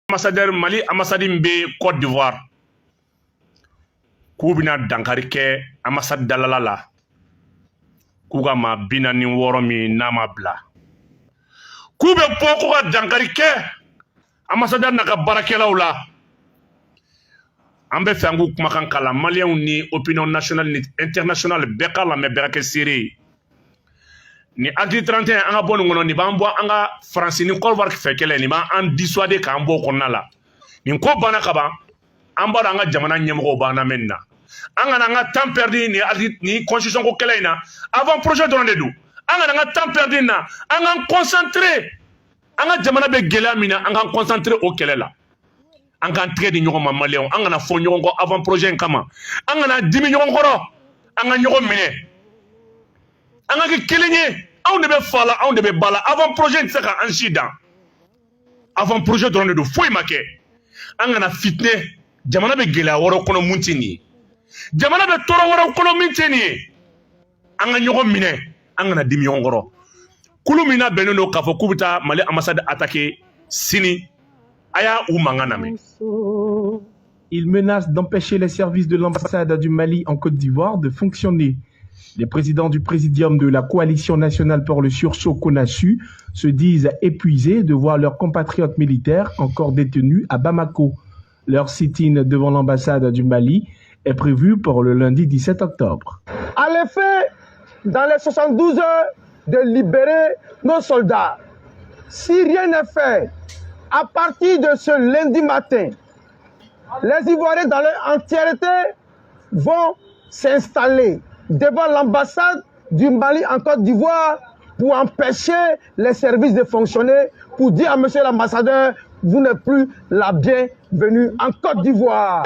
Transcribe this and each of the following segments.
Ambassadeur, Mali ambassade min bɛ Côte d'Ivoire, k'u bɛna dankari kɛ ambassade dalala la, k'u ka maa 46 min n'a ma bila, k'u bɛ bɔ ko ka dankari kɛ ambassadeur n'a ka baarakɛlaw la. An bɛ fɛ an k'u kumakan kalan Maliyɛnw ni opinion nationale ni internationale bɛɛ k'a lamɛn, bɛɛ ka kɛ seere ye. Ni article 31, an ka bɔ nin kɔnɔ, nin b'an bɔ an ka Faransi ni Côte d'Ivoire fɛ kɛlɛ, nin b'an dissuader k'an bɔ o kɔnɔna la. Nin ko banna ka ban. An b'a dɔn an ka jamana ɲɛmɔgɔw b'an lamɛn nin na. An kana an ka temps perdu ni article ni constitution ko kɛlɛ in na. Avant projet dɔrɔn de don. An kana an ka temps perdu nin na. An k'an concentrer, an ka jamana bɛ gɛlɛya min na, an k'an concentrer o kɛlɛ la. An k'an tɛgɛ di ɲɔgɔn ma, Maliyɛnw. An kana fɔ ɲɔgɔn kɔ avant projet in kama. An kana dimi ɲɔgɔn kɔrɔ. An ka ɲɔgɔn minɛ, an ka kɛ kelen ye. Anw de bɛ fa la, anw de bɛ ba la. Avant projet in tɛ se ka an si dan. Avant projet dɔrɔn de don, foyi ma kɛ. An kana fitinɛ. Jamana bɛ gɛlɛya wɛrɛw kɔnɔ mun tɛ nin ye, jamana bɛ tɔɔrɔ wɛrɛw kɔnɔ min tɛ nin ye. An ka ɲɔgɔn minɛ, an kana dimi ɲɔgɔn kɔrɔ. Kulu min labɛnnen don k'a fɔ k'u bɛ taa Mali ambassade attaquer sini, a y'a u mankan lamɛn. Il menace d'empêcher les services de l'ambassade du Mali en Côte d'Ivoire de fonctionner. Les présidents du présidium de la Coalition nationale pour le sursaut CONASU se disent épuisés de voir leurs compatriotes militaires encore détenus à Bamako. Leur sit-in devant l'ambassade du Mali est prévu pour le lundi 17 octobre. À l'effet, dans les 72 heures, de libérer nos soldats. Si rien n'est fait, à partir de ce lundi matin, les Ivoiriens dans leur entièreté vont s'installer devant l'ambassade du Mali en Côte d'Ivoire pour empêcher les services de fonctionner, pour dire à monsieur l'ambassadeur, vous n'êtes plus la bienvenue en Côte d'Ivoire.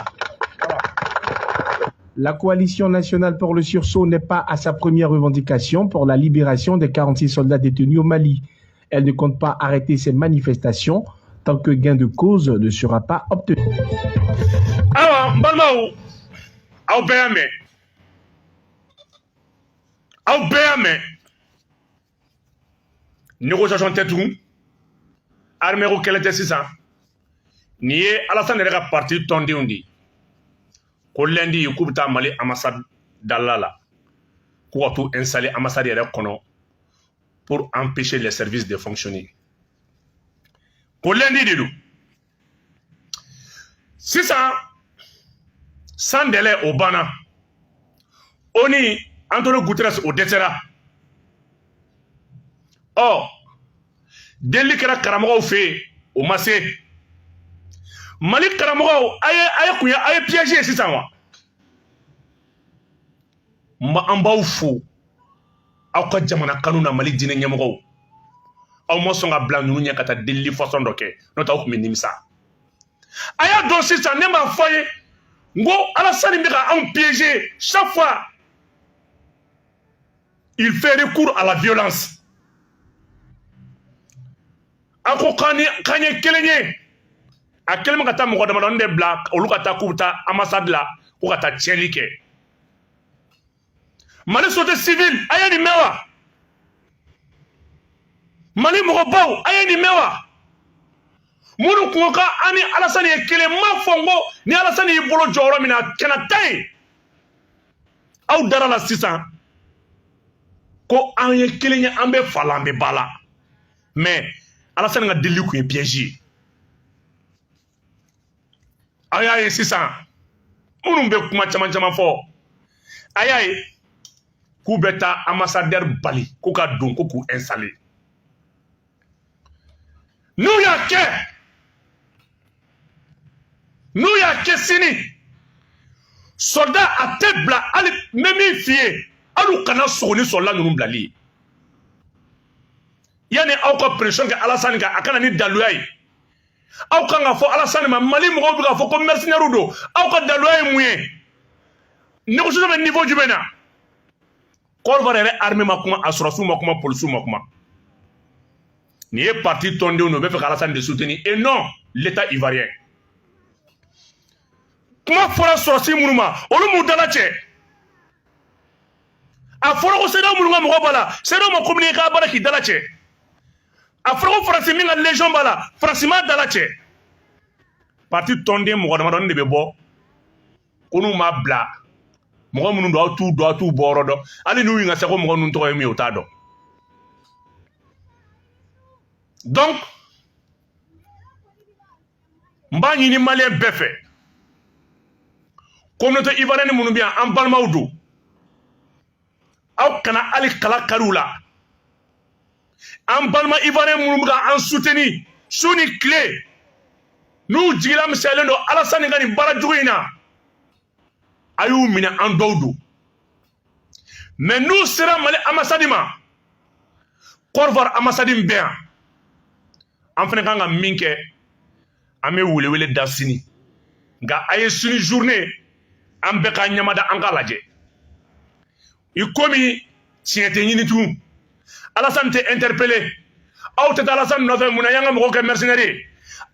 La Coalition nationale pour le sursaut n'est pas à sa première revendication pour la libération des 46 soldats détenus au Mali. Elle ne compte pas arrêter ces manifestations tant que gain de cause ne sera pas obtenu. Ayiwa, n balimaw, aw bɛɛ y'a mɛn, aw bɛɛ y'a mɛn. Négociation tɛ tugun, armée ko kɛlɛ tɛ sisan. Nin ye Alassane yɛrɛ ka parti tɔndenw de ye ko lundi k'u bɛ taa Mali ambassade dala la, k'u ka t'u installer ambassade yɛrɛ kɔnɔ pour empêcher les services de fonctionner, ko lundi de don sisan, sans délai. O banna. O ni Antonio Guterres, o dɛsɛra. Ɔ, delili kɛra karamɔgɔw fɛ yen, o ma se. Mali karamɔgɔw, a ye kun ye, a ye piège ye sisan wa. An b'aw fo aw ka jamana kanu na. Mali diinɛ ɲɛmɔgɔw, aw ma sɔn ka bila ninnu ɲɛ ka taa delili façon dɔ kɛ, n'o tɛ aw tun bɛ nimisa. A y'a dɔn sisan, ne m'a fɔ a ye n ko Alassane bɛ ka anw piéger. Chaque fois il fait recours à la violence. A ko k'an ni k'an ye kelen ye, a kɛlen bɛ ka taa mɔgɔ damadɔni de bila, olu ka taa k'u bɛ taa ambassade la ko ka taa tiɲɛni kɛ. Mali société civile, a ye nin mɛn wa? Mali mɔgɔbaw, a ye nin mɛn wa? Minnu kun ko k'an ni Alassane ye kelen, n m'a fɔ n ko ni Alassane y'i bolo jɔ yɔrɔ min na, a kana taa yen. Aw dara la sisan ko an ye kelen ye, an bɛ fa la, an bɛ ba la. Mais Alassane ka delili kun ye piège ye. Aw y'a ye sisan, minnu bɛ kuma caman caman fɔ, a y'a ye k'u bɛ taa ambassadeur bali k'u ka don ko k'u installer. N'u y'a kɛ, n'u y'a kɛ sini, soldat a tɛ bila hali. N bɛ min f'i ye, hali kana sogo ni soldat ninnu bilali ye. Yanni aw ka pression kɛ Alassane kan, a kana ni daluya ye. Aw kan ka fɔ Alassane ma, Mali mɔgɔw bɛ k'a fɔ ko mercenaires don, aw ka daluya ye mun ye? Négociation bɛ niveau jumɛn na? Côte d'Ivoire yɛrɛ armée ma kuma, a sɔrɔsiw ma kuma, polisiw ma kuma. Nin ye parti tɔndenw de, u bɛ fɛ ka Alassane de soutenir et non l'État ivoirien. Kuma fɔra sɔrɔsi minnu ma, olu m'u dala cɛ. A fɔra ko CEDEAO minnu ka mɔgɔ b'a la, CEDEAO ma communiqué k'a baara k'i dala cɛ. A fɔra ko Faransi min ka légion b'a la, Faransi m'a dala cɛ. Parti tɔnden mɔgɔ damadɔni de bɛ bɔ ko n'u ma bila mɔgɔ minnu don, aw t'u dɔn, aw t'u bɔyɔrɔ dɔn. Hali n'u ɲininka sa ko mɔgɔ ninnu tɔgɔ ye min ye, u t'a dɔn. Donc n b'a ɲini maliyɛn bɛɛ fɛ, communauté ivoirienne minnu bɛ yan, an balimaw don, aw kana hali kala kari u la. An balima ivoirien minnu bɛ ka an soutenir su ni tile, n'u jigila misɛnyalen don Alasani ka nin baara jugu in na, a y'u minɛ, an dɔw don. Mais n'u sera Mali ambassade ma, Côte d'Ivoire ambassade min bɛ yan, an fana kan ka min kɛ, an bɛ welewele da sini. Nka a ye sini journée, an bɛɛ ka ɲamada, an k'a lajɛ. I komi tiɲɛ tɛ ɲini tugun, Alasani tɛ interpellé, aw tɛ taa Alasani nɔfɛ. Mun na y'an ka mɔgɔw kɛ mercenaire ye?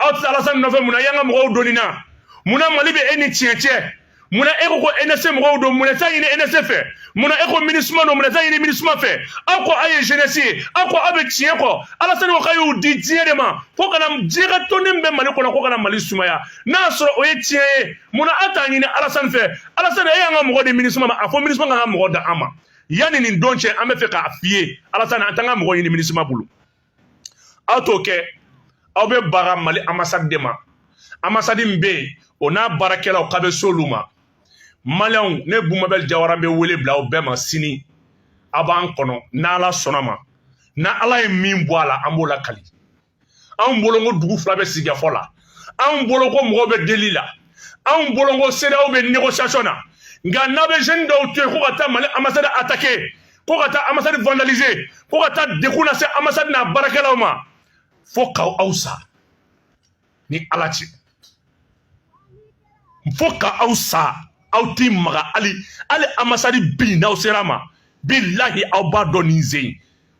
Aw tɛ taa Alasani nɔfɛ. Mun na y'an ka mɔgɔw donni na? Mun na Mali bɛ e ni tiɲɛ cɛ? Mun na e ko ko NSC mɔgɔw don? Mun na t'a ɲini NSC fɛ? Mun na e ko MINUSMA don? Mun na t'a ɲini MINUSMA fɛ? Aw ko aw ye jeunesse ye, aw ko aw bɛ tiɲɛ kɔ. Alasani ko k'a y'u di diɲɛ de ma, ko ka na diɲɛ ka tɔnden bɛ Mali kɔnɔ, ko ka na Mali sumaya. N'a y'a sɔrɔ o ye tiɲɛ ye, mun na aw t'a ɲini Alasani fɛ? Alasani, e y'an ka mɔgɔ di MINUSMA ma, a fɔ MINUSMA k'an ka mɔgɔ da an ma. Yanni nin don cɛ, an bɛ fɛ k'a f'i ye, Alasani, an t'an ka mɔgɔ ɲini MINUSMA bolo. Aw t'o kɛ, aw bɛ baga Mali ambassade de ma. Ambassade min bɛ yen, o n'a baarakɛlaw, k'a bɛ s'olu ma. Maliyɛnw, ne Bumabel Jawara bɛ wele bila aw bɛɛ ma sini. Aw b'an kɔnɔ n'Ala sɔnna ma. N'Ala ye min bɔ a la, an b'o lakali. Anw bolo ko dugu fila bɛ sigikafɔ la, anw bolo ko mɔgɔw bɛ deli la, anw bolo ko CEDEAO bɛ négociation na. Nka n'a bɛ jeune dɔw to yen ko ka taa Mali ambassade attaquer, ko ka taa ambassade vandaliser, ko ka taa degun lase ambassade n'a baarakɛlaw ma, fo k'aw aw sa ni Ala cɛ, fo ka aw sa, aw ti maga hali hali ambassade bin. N'aw sera ma, bilahi, aw b'a dɔn nin sen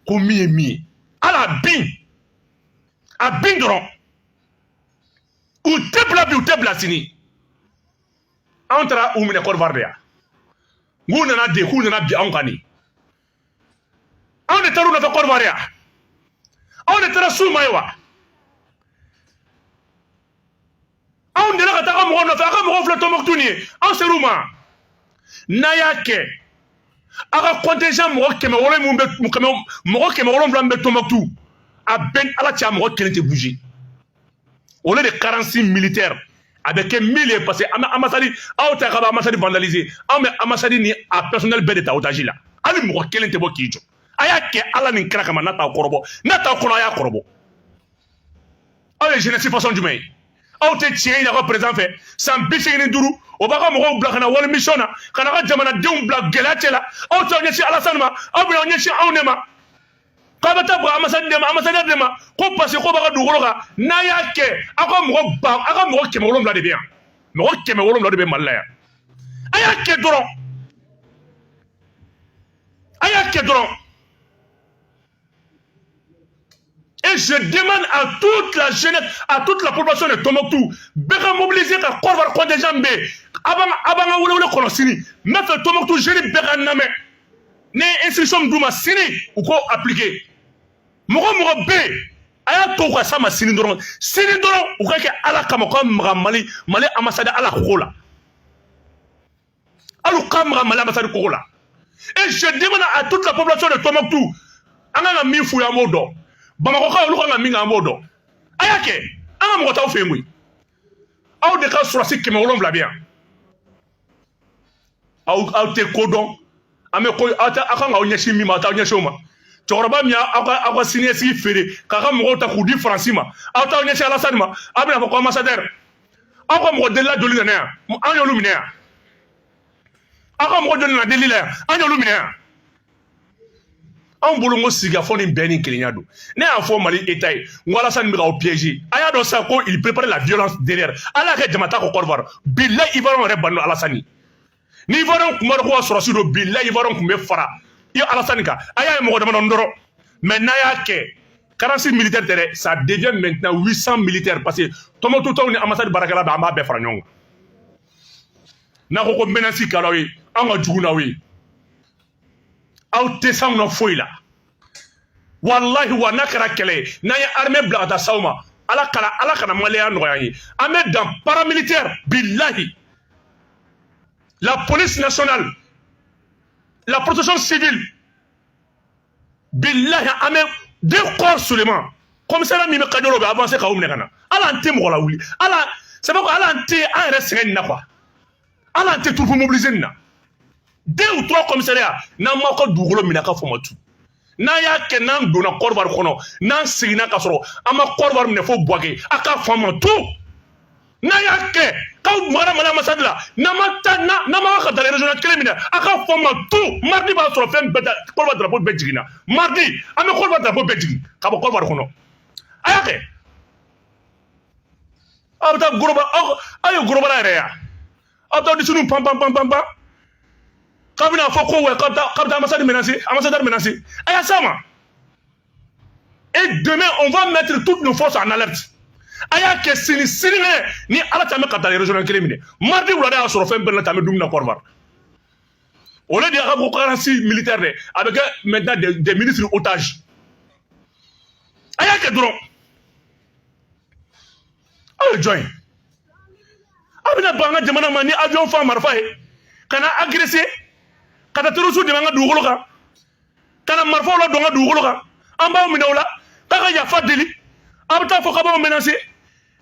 ko min ye min ye. Ala bin a bin dɔrɔn, u tɛ bila bi, u tɛ bila sini. Anw taara u minɛ Côte d'Ivoire de yan, k'u nana de, k'u nana bi anw kan nin. Anw de taara u nɔfɛ Côte d'Ivoire yan, anw de taara s'u ma ye wa. Anw delila ka taa ka mɔgɔw nɔfɛ, a ka mɔgɔw filɛ Tɔnbɔkutu nin ye, anw ser'u ma. N'a y'a kɛ, aw ka contingent mɔgɔ 700 mun bɛ, mɔgɔ 700 min bɛ Tɔnbɔkutu, a bɛɛ ni Ala cɛ, a mɔgɔ kelen tɛ bouger. Au lieu de 46 militaires, a bɛ kɛ 1000 ye, parce que an bɛ ambassade, aw ta k'a bɛ ambassade vandaliser, anw bɛ ambassade ni a personnel bɛɛ de ta otage la. Hali mɔgɔ kelen tɛ bɔ k'i jɔ. A y'a kɛ Ala ni kira kama, n'a t'aw kɔrɔbɔ, n'a t'aw kɔnɔ, a y'a kɔrɔbɔ. Aw ye jeunesse façon jumɛn ye? Aw tɛ tiɲɛ ɲini aw ka président fɛ. San 85, o b'a ka mɔgɔw bila ka na wali mission na, ka na ka jamanadenw bila gɛlɛya cɛ la. Aw t'aw ɲɛsin Alasani ma, aw bɛna aw ɲɛsin anw de ma, k'aw bɛ taa bɔ ambassade de ma, ambassadeur de ma, ko parce que ko b'a ka dugukolo kan. N'a y'a kɛ, aw ka mɔgɔ ba, aw ka mɔgɔ 700 de bɛ yan, mɔgɔ 700 de bɛ Mali la yan. A y'a kɛ dɔrɔn, a y'a kɛ dɔrɔn. Et je demande à toute la jeunesse, à toute la population de Tombouctou, bɛɛ ka mobiliser ka Côte d'Ivoire contingent bɛ yen. A b'an ka welewele kɔnɔ sini. N b'a fɛ Tombouctou jeune bɛɛ ka lamɛn. Ne ye instruction min d'u ma sini, u k'o appliquer. Mɔgɔ mɔgɔ bɛ yen, a y'a to u ka s'a ma sini dɔrɔn. Sini dɔrɔn, u ka kɛ Ala kama, u ka maga Mali ambassade ala kogo la. Hali u ka maga Mali ambassade kogo la. Et je demande à toute la population de Tombouctou, an kan ka min f'u ye, an b'o dɔn. Bamakɔkaw, olu kan ka min kɛ, an b'o dɔn. A y'a kɛ, an ka mɔgɔ t'aw fɛ yen koyi. Aw de ka sɔrɔsi 700 bɛ yan. Aw tɛ ko dɔn. An bɛ ko aw tɛ, aw kan k'aw ɲɛsin min ma, aw t'aw ɲɛsin o ma. Cɛkɔrɔba min y'aw ka aw ka siniɲɛsigi feere k'a ka mɔgɔw ta k'u di Faransi ma, aw t'aw ɲɛsin Alasani ma, aw bɛna fɔ ko ambassadeur. Aw ka mɔgɔ delila joli nana yan, an y'olu minɛ yan. Aw ka mɔgɔ joli nana deli la yan, an y'olu minɛ yan. Anw bolo ko sigikafɔ ni bɛn ni kelenya don. Ne y'a fɔ Mali État ye, n ko Alasani bɛ k'aw piéger. A y'a dɔn sisan ko il prépare la violence derrière. Ala y'a kɛ jama t'a kɔ Côte d'Ivoire. Bilahi, Ivoirien yɛrɛ bannen don Alasani. Ni Ivoirien tun b'a dɔn ko ka sɔrɔsi don, bilahi, Ivoirien tun bɛ fara i Alasani kan. A y'a ye mɔgɔ damadɔni dɔrɔn. Mais n'a y'a kɛ 46 militaires tɛ dɛ, ça devient maintenant 800 militaires, parce que Tombouctou tɔw ni ambassade baarakɛla bɛɛ, an b'a bɛɛ fara ɲɔgɔn kan. N'a ko ko menace kɛra aw ye, an ka jugu n'aw ye. Aw tɛ s'anw na foyi la. Walahi, wa n'a kɛra kɛlɛ ye, n'an ye armée bila ka taa s'aw ma, Ala kana, Ala kana maliyɛnya nɔgɔya an ye. An bɛ dan paramilitaire, bilahi, la police nationale, la protection civile, bilahi, an bɛ deux corps seulement. Commissariat min bɛ Kadiolo, bɛ avancer k'aw minɛ ka na. Ala, an tɛ mɔgɔ lawuli. Ala, c'est pas quoi, ala, an tɛ an yɛrɛ sɛgɛn nin na quoi. Ala, an tɛ troupe mobiliser nin na. Deux ou trois commissariats, n'an m'aw ka dugukolo minɛ, a ka fɔ ma tu. N'an y'a kɛ, n'an donna Côte kɔnɔ, n'an seginna ka sɔrɔ an ma Côte minɛ fo Bouaké, a ka fɔ ma tu. N'an y'a kɛ k'aw magara Mali ambassade la, n'an ma taa, n'an ma ka dans régional kelen minɛ, a ka fɔ ma tu. Mardi b'a sɔrɔ fɛn bɛɛ da Côte drapeau bɛɛ jiginna. Mardi, an bɛ Côte drapeau bɛɛ jigin ka bɔ Côte kɔnɔ. A y'a kɛ, aw bɛ taa goroba, aw ye gorobara yɛrɛ ya, aw bɛ taa disiniw pan pan pan pan pan, k'a bɛna fɔ ko wɛ, k'a bɛ taa ambassade menacer, ambassadeur menacer. A y'a s'a ma. Et demain, on va mettre toutes nos forces en alerte. A y'a kɛ, sini, sinikɛnɛ ni Ala cɛ, an bɛ ka taa régional kelen minɛ. Mardi wulada y'a sɔrɔ fɛn bɛɛ la, an bɛ dumuni na Côte d'Ivoire. Au lieu de a ka ko 46 militaires dɛ, a bɛ kɛ maintenant des ministres otages. A y'a kɛ dɔrɔn. Aw ye jɔn ye? Aw bɛna ban an ka jamana ma ni avion fa marifa ye ka na agresser, ka taa terroriste dɛmɛ an ka dugukolo kan, ka na marifaw ladon an ka dugukolo kan. An b'aw minɛ o la k'a ka yafa deli, a bɛ taa fɔ k'a b'aw menacer.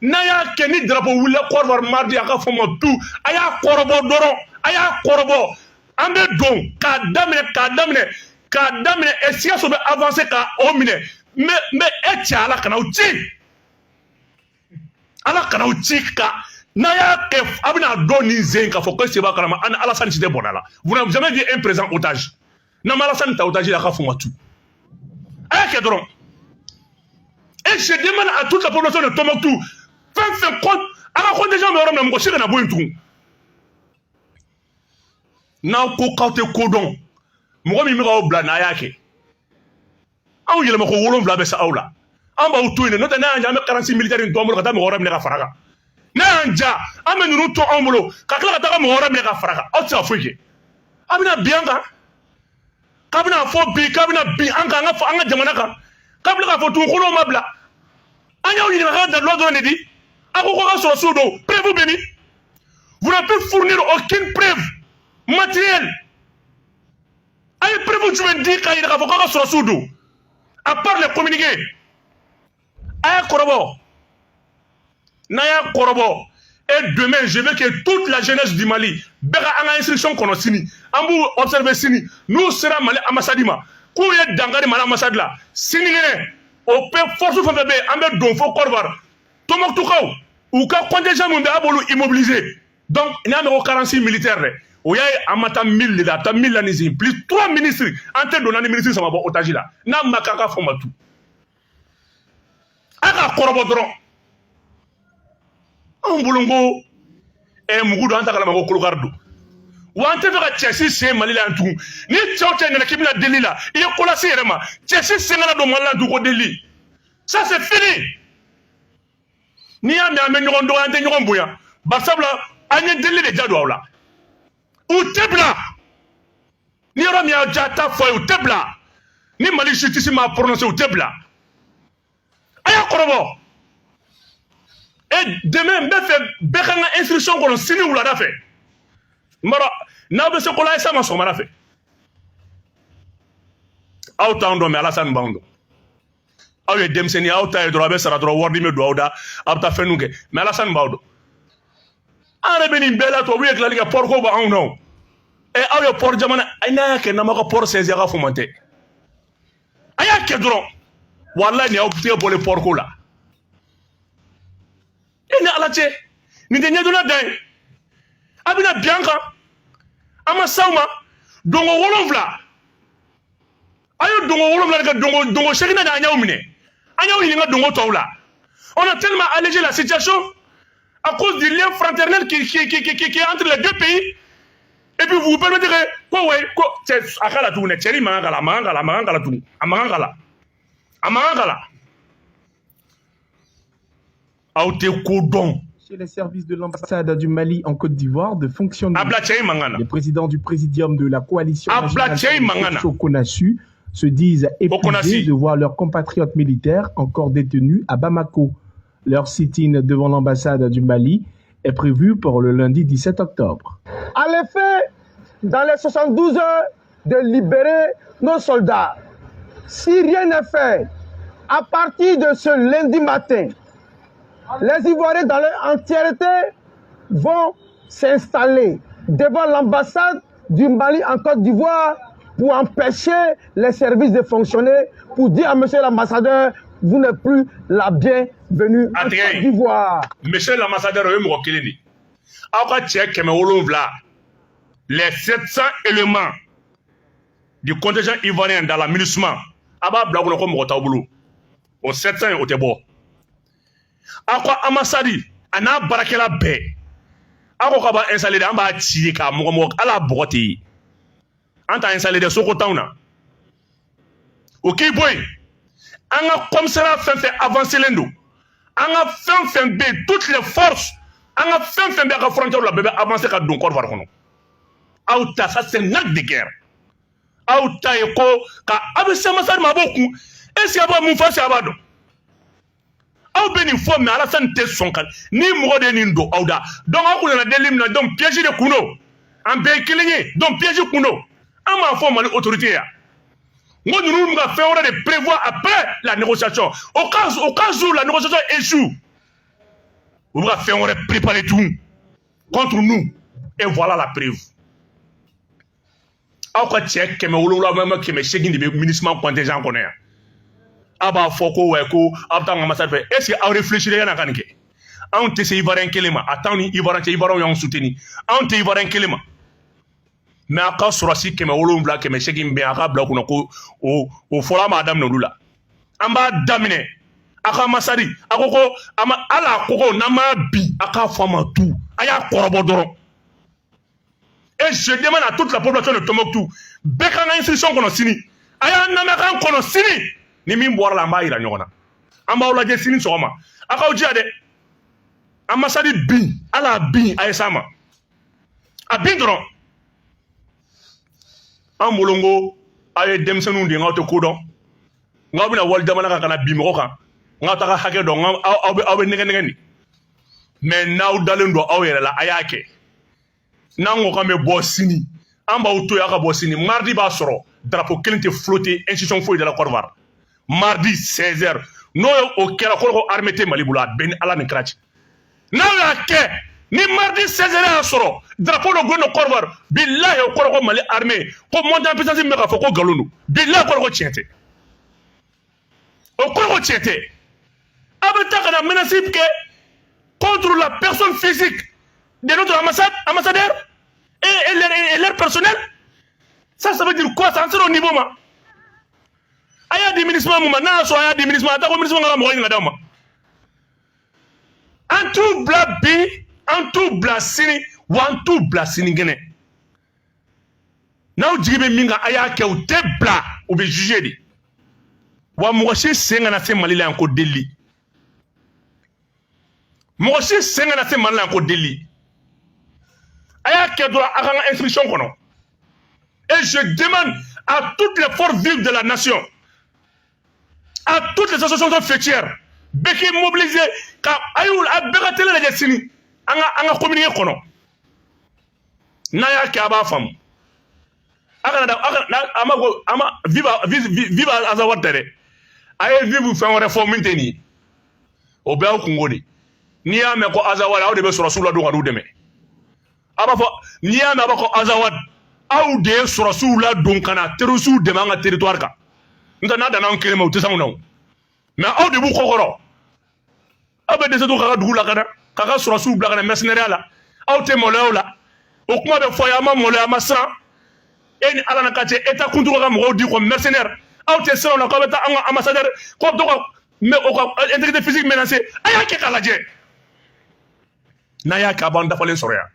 N'a y'a kɛ, ni drapeau wulila Côte d'Ivoire mardi, a ka fɔ ma tu. A y'a kɔrɔbɔ dɔrɔn, a y'a kɔrɔbɔ. An bɛ don k'a daminɛ, k'a daminɛ, k'a daminɛ. Ɛ, Sikaso bɛ avancer ka o minɛ. Mais e cɛ, Ala kana aw ci, Ala kana aw ci. Ka n'a y'a kɛ, a bɛna dɔn nin zen k'a fɔ ko seba kalama. An ni Alassane si tɛ bɔnna la. Vous n'avez jamais vu un président otage. N'an ma Alassane ta otage la, a ka fɔ ma tu. A y'a kɛ dɔrɔn. Et je demande à toute la population de Tombouctou, fɛn fɛn ko a ka contingent bɛ yɔrɔ min na, mɔgɔ si kana bɔ yen tugun. N'aw ko k'aw tɛ ko dɔn, mɔgɔ min bɛ k'aw bila, n'a y'a kɛ, anw yɛlɛma ko 7 bɛ sa aw la, an b'aw to yen de. N'o tɛ, n'a y'an ja, an bɛ 46 militaires in to an bolo ka taa mɔgɔ wɛrɛ minɛ ka fara kan. N'a y'an ja, an bɛ ninnu to anw bolo ka tila ka taga mɔgɔ wɛrɛ minɛ ka fara kan. Aw tɛ se ka foyi kɛ. A bɛna bin an kan, k'a bɛna fɔ bi k'a bɛna bin an kan, an ka jamana kan, k'a bɛna k'a fɔ tugun ko n'o ma bila. An y'aw ɲininka ka daluya dɔrɔn de di. A ko ka sɔrɔ don, preuve bɛ min? Vous n'avez pu fournir aucune preuve matérielle. A ye preuve jumɛn di k'a yira k'a fɔ k'a ka sɔrɔsiw don, à part les communiqués? A y'a kɔrɔbɔ. N'a y'a kɔrɔbɔ, et demain, je veux que toute la jeunesse du Mali bɛɛ ka an ka instruction kɔnɔ sini. An b'u observer sini. N'u sera Mali ambassade ma k'u ye dankari Mali ambassade la, sinikɛnɛ o bɛɛ, force fɛn fɛn bɛ yen, an bɛ don fo Côte d'Ivoire. Tombouctoukaw, u ka contingent min bɛ, a b'olu immobiliser. Donc n'i y'a mɛn ko 46 militaires dɛ, o y'a ye, an ma taa 1000 de la, a bɛ taa 1000 la ni zen, plus 3 ministres. An tɛ don n'a ni ministre saba bɔ otage la. N'a ma k'a ka fɔ ma tu. A k'a kɔrɔbɔ dɔrɔn. Anw bolo ko ɛ mugu don, an ta kalama ko kolokari don wa. An tɛ fɛ ka cɛ si sen Mali la yan tugun. Ni cɛw cɛ nana k'i bɛna deli la, i ye ko lase yɛrɛ ma. Cɛ si sen kana don Mali la yan tugun ko deli, ça c'est fini. N'i y'a mɛn an bɛ ɲɔgɔn dɔgɔya, an tɛ ɲɔgɔn bonya, barisabula an ye deli de ja don aw la. U tɛ bila ni yɔrɔ min y'a ja ta fɔ ye, u tɛ bila ni Mali justice m'a prononcé, u tɛ bila. A y'a kɔrɔbɔ. Et demain, n bɛ fɛ bɛɛ ka n ka instruction kɔnɔ sini wulada fɛ. N b'a dɔn n'aw bɛ se ko la, a ye s'a ma sɔgɔmada fɛ. Aw t'anw dɔn, mais Alassane b'anw dɔn. Aw ye denmisɛnnin, aw ta ye dɔrɔn, a bɛ sara dɔrɔn, wari bɛ don aw da, aw bɛ taa fɛn kɛ. Mais Alassane b'aw dɔn. An yɛrɛ bɛ nin bɛɛ la, tubabu ye tilali kɛ, port ko b'anw na o. Ɛ, aw ye port jamana, n'a y'a kɛ, n'an m'aw ka port sinsin, a ka fɔ man tɛ. A y'a kɛ dɔrɔn, walayi, nin y'aw tigɛ bɔlen port ko la. E ni Ala cɛ, nin tɛ ɲɛdɔnna dan ye. A bɛna bin an kan, an ma s'aw ma. Dongo 7, a ye dongo 7 de kɛ, dongo 8 de. An y'aw minɛ, an y'aw ɲininka dongo tɔw la. On a tellement allégé la situation à cause du lien fraternel qui est entre les deux pays, et puis vous vous permettez que ko ouais, ko cɛ a k'a la tuguni dɛ. Cɛni mankan k'a la, a mankan k'a la, a mankan k'a la tugun, a mankan k'a la, a mankan k'a la. Aw tɛ ko dɔn. Chez les services de l'ambassade du Mali en Côte d'Ivoire de fonctionner. A bila cɛ in mankan na. Les présidents du présidium de la coalition A bila nationale cɛ in mankan na. CONASU se disent épuisés CONASI. de voir leurs compatriotes militaires encore détenus à Bamako. Leur sit-in devant l'ambassade du Mali est prévu pour le lundi 17 octobre. À l'effet, dans les 72 heures, de libérer nos soldats. Si rien n'est fait, à partir de ce lundi matin, les Ivoiriens dans leur entièreté vont s'installer devant l'ambassade du Mali en Côte d'Ivoire pour empêcher les services de fonctionner, pour dire à monsieur l'ambassadeur, vous n'êtes plus la bienvenue en Côte d'Ivoire. Monsieur l'ambassadeur, o ye mɔgɔ kelen de. Aw ka cɛ 700, les 700 éléments du contingent ivoirien dans la MINUSMA, a b'a bila kɔnɔ ko mɔgɔ t'aw bolo. O 700 in, o tɛ bɔ. Aw ka ambassade a n'a baarakɛla bɛɛ, aw ko k'a b'a installé dɛ, an b'a ci k'a mɔgɔ mɔgɔ, hali a bɔgɔ tɛ ye. An t'a installé dɛ, soko t'anw na. O k'i bɔ yen. An ka commissariat fɛn fɛn avancé len don, an ka fɛn fɛn bɛ yen, toutes les forces, an ka fɛn fɛn bɛ a ka frontière la, bɛɛ bɛ avancer ka don Côte d'Ivoire kɔnɔ. Aw ta, ça c'est un acte de guerre. Aw ta ye ko ka aw bɛ se ambassade ma, a b'o kun. Est ce que a b'a mun fɔ? Est ce que a b'a dɔn? Aw bɛ nin fɔ, mais Alassane tɛ sɔn ka ni mɔgɔ de ye nin don aw da. Donc aw kun nana deli min na, donc piège de kun don. An bɛɛ ye kelen ye, donc piège kun don. An b'a fɔ Mali autorité ya, n ko ninnu bɛ ka fɛn wɛrɛ de prévoir après la négociation, au cas où la négociation échoue. U bɛ ka fɛn wɛrɛ préparer tugun contre nous, et voilà la preuve. Aw ka cɛ 700 ma 800 de bɛ MINUSMA contingent kɔnɔ yan. Aw b'a fɔ ko wɛ, ko aw bɛ taa an ka ambassade fɛ. Est ce que aw réfléchir yan'a ka nin kɛ? Anw tɛ se Ivoirien kelen ma. A t'anw ni Ivoirien cɛ, Ivoirien y'anw soutenir, anw tɛ Ivoirien kelen ma. Mais a ka sɔrɔsi 700, 800 bɛ yen, a ka bila kunna ko o fɔlɔ, an b'a daminɛ olu la. An b'a daminɛ a ka ambassade. A ko ko a ma hali a ko ko n'an m'a bin, a k'a fɔ a ma tu, a y'a kɔrɔbɔ dɔrɔn. Et je demande à toute la population de Tombouctou, bɛɛ k'an ka instruction kɔnɔ sini. A y'an lamɛn k'an kɔnɔ sini. Ni min bɔra la, an b'a yira ɲɔgɔn na. An b'aw lajɛ sini sɔgɔma. A k'aw jija dɛ. Ambassade bin, hali a bin, a ye s'a ma. A bin dɔrɔn. An bolo n ko aw ye denmisɛnninw de ye, n'aw tɛ ko dɔn. N'aw bɛna wali jamana kan ka na bin mɔgɔ kan, n'aw t'a ka hakɛ dɔn, aw bɛ nɛgɛ nɛgɛ nin. Mais n'aw dalen don aw yɛrɛ la, a y'a kɛ. N'an ko k'an bɛ bɔ sini, an b'aw to yen, aw ka bɔ sini. Mardi b'a sɔrɔ drapeau kelen tɛ flotter institution foyi de la Côte d'Ivoire. Mardi 16 heures, n'o ye o kɛra ko armée tɛ Mali bolo, a bɛɛ ni Ala ni kira cɛ. N'aw y'a kɛ ni mardi 16 heures y'a sɔrɔ drapeau dɔ gulonnen don Côte d'Ivoire, bilahi, o kɔrɔ ko Mali armée ko montée en puissance min bɛ k'a fɔ ko nkalon don, bilahi, o kɔrɔ ko tiɲɛ tɛ. O kɔrɔ ko tiɲɛ tɛ. Aw bɛ taa ka na menace kɛ contre la personne physique de notre ambassade, ambassadeur et leur personnel. Ça veut dire quoi? Ça en sera au niveau ma. A y'a di MINUSMA mun ma? N'a y'a sɔrɔ a y'a di MINUSMA, a t'a ko MINUSMA ka mɔgɔ ɲininka d'aw ma. An t'u bila bi, an t'u bila sini, wa an t'u bila sinikɛnɛ. N'aw jigi bɛ min kan, a y'a kɛ, u tɛ bila, u bɛ juger de. Wa mɔgɔ si sen kana se Mali la yan ko deli. Mɔgɔ si sen kana se Mali la yan ko deli. A y'a kɛ dɔrɔn, a k'an ka instruction kɔnɔ. Et je demande à toutes les forces vives de la nation, à toutes les associations faîtières, bɛɛ k'i mobiliser ka a y'u a bɛɛ ka télé lajɛ sini, an ka communiqué kɔnɔ. N'a y'a kɛ, a b'a faamu. A kana da a kana a ma ko a ma vive vive vive Azawad tɛ dɛ. A ye vive fɛn wɛrɛ fɔ min tɛ nin ye. O bɛɛ y'aw kungo de. N'i y'a mɛn ko Azawad, aw de bɛ sɔrɔsiw ladon ka n'u dɛmɛ. A b'a fɔ n'i y'a mɛn a b'a fɔ Azawad, aw de ye sɔrɔsiw ladon ka na terrorisiw dɛmɛ an ka territoire kan. N'o tɛ, n'a danna anw kelen ma, u tɛ se anw na o. Mais aw de b'u kɔkɔrɔ. Aw bɛ dɛsɛ to k'a ka dugu lakana, k'a ka sɔrɔsiw bila ka na mercenaires la. Aw tɛ maloya o la. O kuma bɛ fɔ a ye, a ma maloya, a ma siran. E ni Ala na ka cɛ, État kuntigi ka mɔgɔw di comme mercenaires. Aw tɛ siran o la k'aw bɛ taa an ka ambassadeur, k'aw bɛ to ka mais o ka intégrité physique menacée. A y'a kɛ k'a lajɛ. N'a y'a kɛ, a b'an dafalen sɔrɔ yan.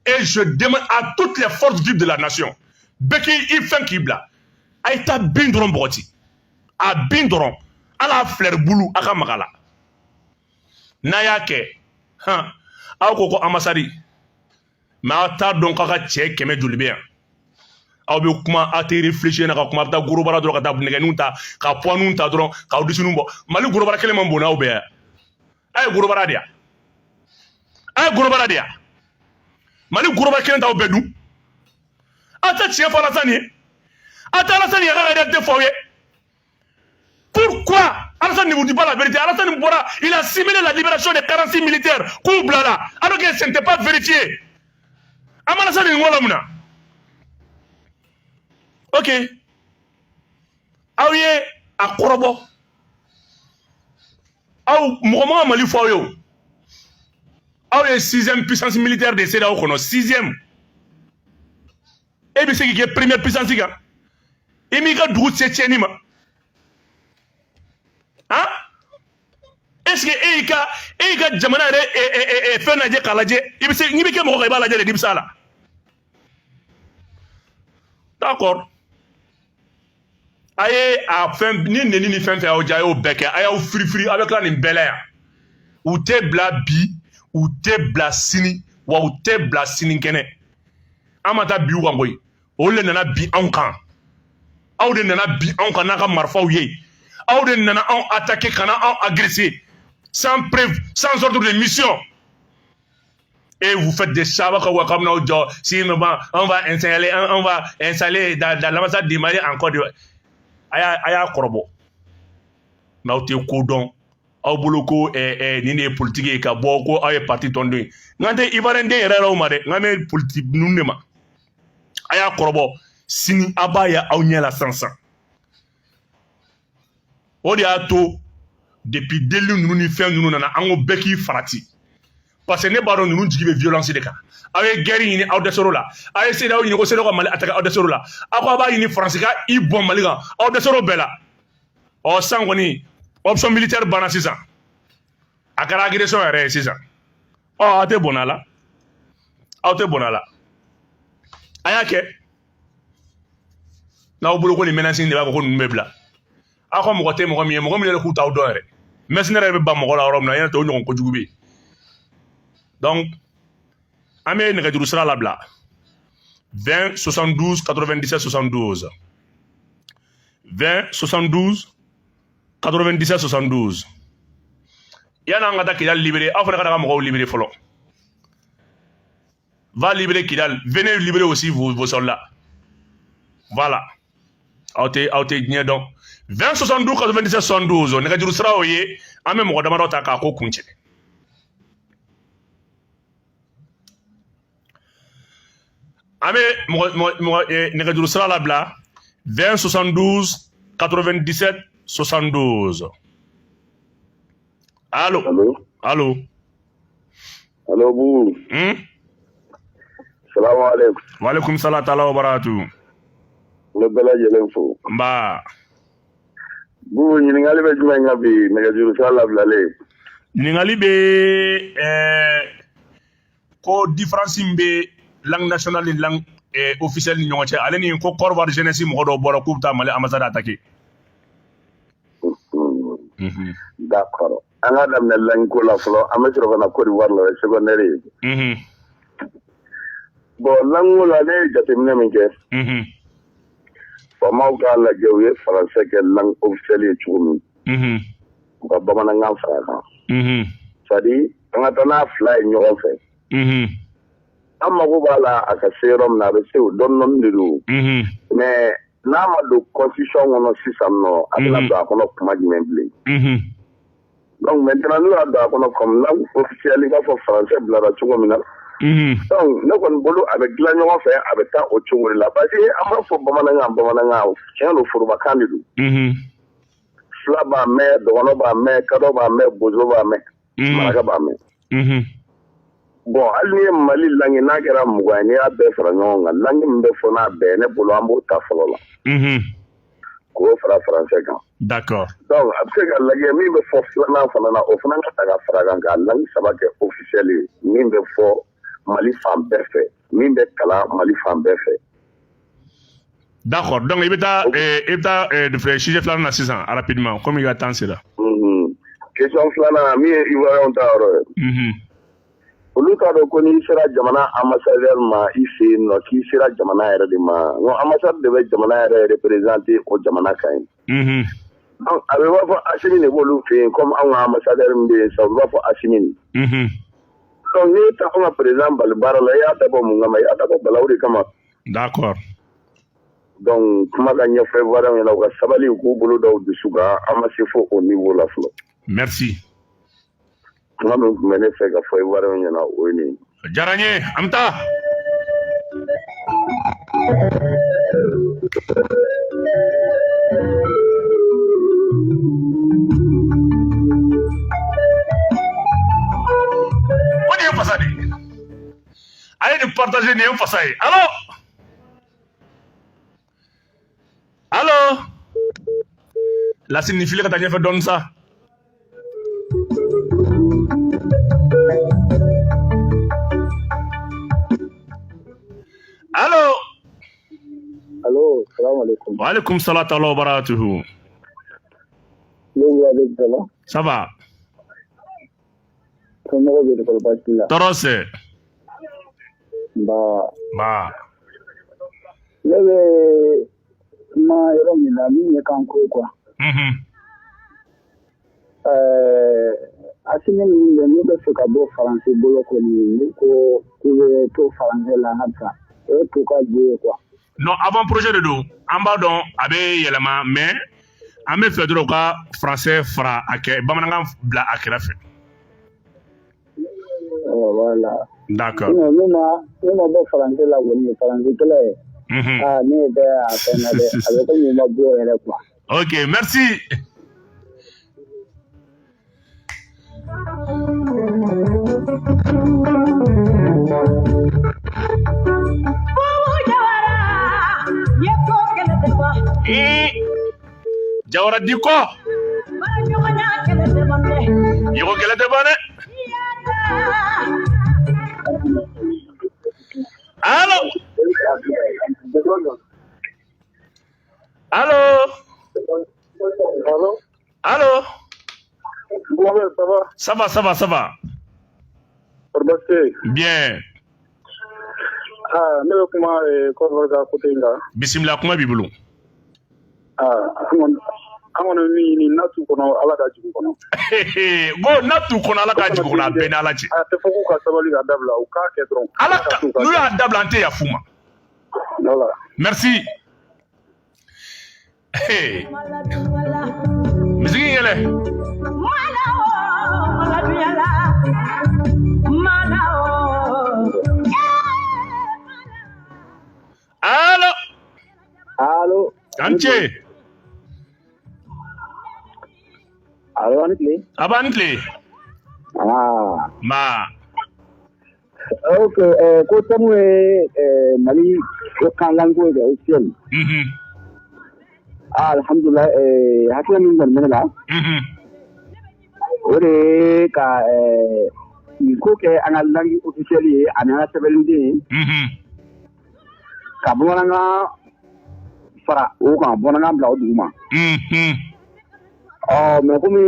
Et je demande à toutes les forces vives de la nation, bɛɛ k'i fɛn k'i bila. A ye taa bin dɔrɔn bɔgɔti. A bin dɔrɔn. Ala filɛri bulu, a ka maga la. N'a y'a kɛ, han, aw ko ko ambassade, mais aw t'a dɔn k'aw ka cɛ 100 joli bɛ yan. Aw bɛ kuma, aw tɛ réfléchir na ka kuma, a bɛ taa gorobara dɔrɔn ka taa nɛgɛninw ta, ka poids ta dɔrɔn, k'aw disininw bɔ. Mali gorobara kelen man bon n'aw bɛɛ ye. A ye gorobara de ya, a ye gorobara de ya. Mali goroba kelen t'aw bɛɛ dun. A tɛ tiɲɛ fɔ Alassane ye, a tɛ Alassane yɛrɛ ka réalité fɔ aw ye. Pourquoi Alassane ne vous dit pas la vérité? Alassane bɔra, il a simulé la libération des 46 militaires k'u bilala alors que ce n'était pas vérifié. An ma Alassane nin ko la mun na? Ok, aw ye a kɔrɔbɔ, aw mɔgɔ ma ka Mali fɔ aw ye o. Aw ye sixième puissance militaire de CEDEAO kɔnɔ, sixième. E bɛ se k'i kɛ première puissance kan, i m'i ka dugu se tiɲɛni ma, han? Est ce que e y'i ka jamana yɛrɛ fɛn lajɛ k'a lajɛ? I bɛ se n'i bɛ kɛ mɔgɔ kan, i b'a lajɛ de n'i bɛ s'a la. D'accord, a ye a fɛn ni neni ni fɛn fɛn y'aw diya, a y'o bɛɛ kɛ, a y'aw firifiri, a bɛ tila nin bɛɛ la yan. U tɛ bila bi, u tɛ bila sini, wa u tɛ bila sinikɛnɛ. An ma taa bi u kan koyi, olu de nana bi anw kan. Aw de nana bi anw kan n'a ka marifaw ye. Aw de nana anw attaquer, ka na anw agresser sans preuve, sans ordre de mission, et vous faites des sabats comme aw jɔ. Si mais bon, on va installer dans l'ambassade du Mali en Côte d'Ivoire. A y'a kɔrɔbɔ, mais aw tɛ ko dɔn. Aw bolo ko nin de ye politique ye, ka bɔ ko aw ye parti tɔnden ye. N kan tɛ Ivoirien den yɛrɛ yɛrɛw ma dɛ, n kan bɛ politique ninnu de ma. A y'a kɔrɔbɔ, sini a b'a ye aw ɲɛ la sisan sisan. O de y'a to depuis deli ninnu ni fɛn ninnu nana, an ko bɛɛ k'i farati, parce que ne b'a dɔn ninnu jigi bɛ violence de kan. Aw ye guerre ɲini, aw dɛsɛr'o la. Aw ye CEDEAO ɲini ko CEDEAO ka Mali attaquer, aw dɛsɛr'o la. Aw ko aw b'a ɲini Faransi ka i bɔn Mali kan, aw dɛsɛr'o bɛɛ la. Ɔ, sisan kɔni, option militaire banna sisan, a kɛra agression yɛrɛ ye sisan. Ɔ, aw tɛ bɔnna la, aw tɛ bɔnna la. A y'a kɛ n'aw bolo ko nin menace de b'a fɔ ko ninnu bɛ bila aw ka mɔgɔ tɛ mɔgɔ min ye, mɔgɔ min yɛrɛ k'u t'aw dɔn yɛrɛ. Mercenaire yɛrɛ bɛ ban mɔgɔ la yɔrɔ min na, yɛrɛ tɛ o ɲɔgɔn kojugu bɛ yen. Donc an bɛ nɛgɛjuru sira labila: 20 72 97 72, 20 72 97 72. Yan'an ka taa Kidali libéré, aw fana ka taga mɔgɔw libéré fɔlɔ. Va libérer Kidal, venez libérer aussi vos soldats. Voilà, aw tɛ diɲɛ dɔn. 20 72 97 72, nɛgɛjuru sira o ye. An bɛ mɔgɔ damadɔ ta k'a ko kuncɛ. An bɛ mɔgɔ nɛgɛjuru sira labila: 20 72 97 72. Allo? Allo? Allo? Allo, Boubou. Hmm? Salamu alaikum. Waaleykum salam taala wa barakatu. N bɛ bɛɛ lajɛlen fo. Nba. Boubou, ɲininkali bɛ jumɛn kan bi, nɛgɛjuru sira labilalen? Ɲininkali bɛ ko différence min bɛ langue nationale ni langue officielle ni ɲɔgɔn cɛ, ale ni ko Côte d'Ivoire jeunesse mɔgɔ dɔw bɔra k'u bɛ taa Mali ambassade attaquer. D'accord. An ka daminɛ langue ko la fɔlɔ, an bɛ sɔrɔ ka na Côte d'Ivoire la, o ye secondaire ye. Bon, langue ko la, ne ye jateminɛ min kɛ, faamaw k'a lajɛ, u ye français kɛ langue officielle ye cogo min, u ka bamanankan fara a kan. C'est à dire, an ka taa n'a fila ye ɲɔgɔn fɛ. An mago b'a la a ka se yɔrɔ min na, a bɛ se o dɔɔni dɔɔni de don. Mais n'a ma don constitution kɔnɔ sisan nɔ, a bɛna don a kɔnɔ kuma jumɛn bilen? Donc maintenant, n'u y'a don a kɔnɔ comme langue officielle, i b'a fɔ français bilara cogo min na. Donc ne kɔni bolo, a bɛ dilan ɲɔgɔn fɛ, a bɛ taa o cogo de la, parce que an b'a fɔ bamanankan, bamanankan, tiɲɛ don, forobakan de don. Fila b'a mɛn, dɔgɔnɔ b'a mɛn, kadɔ b'a mɛn, bozo b'a mɛn, maraka b'a mɛn. Bon, hali n'i ye Mali langue n'a kɛra 20 ye, n'i y'a bɛɛ fara ɲɔgɔn kan, langue min bɛ fɔ n'a bɛɛ ye, ne bolo, an b'o ta fɔlɔ la k'o fara français kan. Donc a bɛ se ka lajɛ, min bɛ fɔ filanan fana na, o fana ka ta ka fara kan, ka langue saba kɛ officiel ye, min bɛ fɔ Mali fan bɛɛ fɛ, min bɛ kalan Mali fan bɛɛ fɛ. D'accord. Donc i bɛ taa sujet filanan na sisan rapidement, komi i ka temps sera. Question filanan min ye Ivoirien ta yɔrɔ ye. Olu t'a dɔn ko n'i sera jamana ambassadeur ma i fɛ yen nɔ, k'i sera jamana yɛrɛ de ma. N ko ambassade de bɛ jamana yɛrɛ représenter o jamana kan ye. A bɛ b'a fɔ Asimi de b'olu fɛ yen, comme anw ka ambassadeur min bɛ yen sisan, u b'a fɔ Asimi de. Donc n'i ta anw ka président bali baara la, i y'a dabɔ mun kama? I y'a dabɔ balawu de kama. Donc kuma ka ɲɛfɔ Ivoirien ɲɛna, u ka sabali, u k'u bolo da u dusu kan, an ma se fo o niveau la fɔlɔ. Merci. Kuma min tun bɛ ne fɛ ka fɔ Ivoirien ɲɛna, o ye nin ye. A diyara n ye, an bɛ taa. O de ye fasa de ye. A ye nin partager, nin ye n fasa ye. Allo, allo, Lasine, nin fili ka taa ɲɛfɛ dɔɔni sa. Allo. Allo, salam alaikum. Wa alaikum salam wa barakatuhu. Ne wula bɛ, ça va? Ça va. Somɔgɔw bɛ di, kɔri baasi t'i la? Tɔɔrɔ sɛ. Nba. Ba. Ne bɛ kuma yɔrɔ min na, min ye kanko ye quoi. Asimi ninnu bɛ n'u bɛ fɛ ka bɔ Faransi bolo kɔni, n'u ko k'u bɛ to faransɛ la halisa, o ye t'u ka jɛ ye quoi. Non, avant projet de don. An b'a dɔn a bɛ yɛlɛma, mais an bɛ fɛ dɔrɔn u ka français fara a kɛ, bamanankan bila a kɛrɛfɛ. Voilà. D'accord. Sinon n'u ma bɔ faransɛ la kɔni, faransi kɛlɛ ye. Aa, ne tɛ a fɛn na dɛ, a bɛ komi u ma bɔ yɛrɛ quoi. Ok, merci. Jawara Diko. Yego kɛlɛ tɛ ban dɛ. Allo. Allo. Allo. Allo. Mohamed, ça va? Ça va, ça va, ça va. Kɔri. Bien. Ah, ne bɛ kuma Côte ka côté in kan. Bisimila, kuma b'i bolo. Ah, an kɔni bɛ min ɲini, n'a t'u kɔnɔ, Ala ka jigin kɔnɔ. Ko n'a t'u kɔnɔ, Ala k'a jigin kɔnɔ, a bɛɛ ni Ala cɛ. A tɛ fɔ k'u ka sabali ka dabila, u k'a kɛ dɔrɔn. Ala ka n'u y'a dabila, an tɛ yafu ma. Voilà. Merci. Hey. Misigi yɛlɛ. Allo. Allo. An ce. Allo, ani tile. A b'an tile. Ah. Ma. Ok, ko thème ye Mali ko kan langue ye officiel. Ah, alhamdulillah, hakilina min kɔni bɛ ne la. O de ye ka nin ko kɛ an ka langue officielle ye ani an ka sɛbɛnninden ye. Ka bamanankan fara o kan, bamanankan bila o duguma. Ɔ mais komi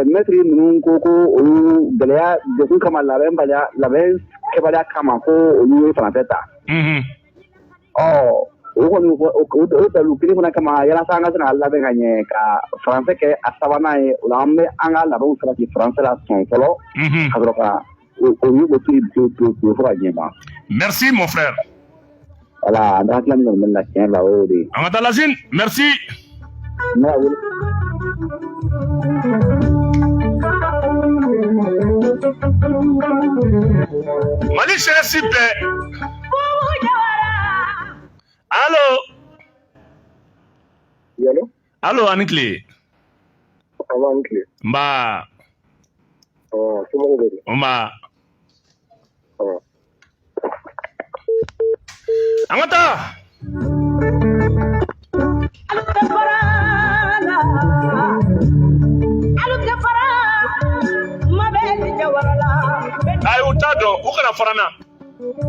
maître ninnu ko ko olu gɛlɛya degun kama, labɛnbaliya, labɛn kɛbaliya kama, ko olu ye faransɛ ta. Ɔ o kɔni, o dalu kelen fana kama, yalasa an ka se ka labɛn ka ɲɛ ka faransɛ kɛ a sabanan ye, o la an bɛ an ka labɛnw sabati faransɛ la sɔn fɔlɔ. Ka sɔrɔ ka o o to yen pewu pewu pewu fo ka diɲɛ ban. Merci mon frère. Voilà, an hakilina min kɔni bɛ ne la tiɲɛ la, o y'o de ye. An ka taa Lasine, merci. Ne y'a wele. Mali jeunesse bɛɛ. Allo. Allo. Allo, ani tile. An b'an tile. Nba. Ɔ, somɔgɔw bɛ di? Nba. Ɔ. An ka taa. Ayi, u t'a dɔn, u kana fara n na.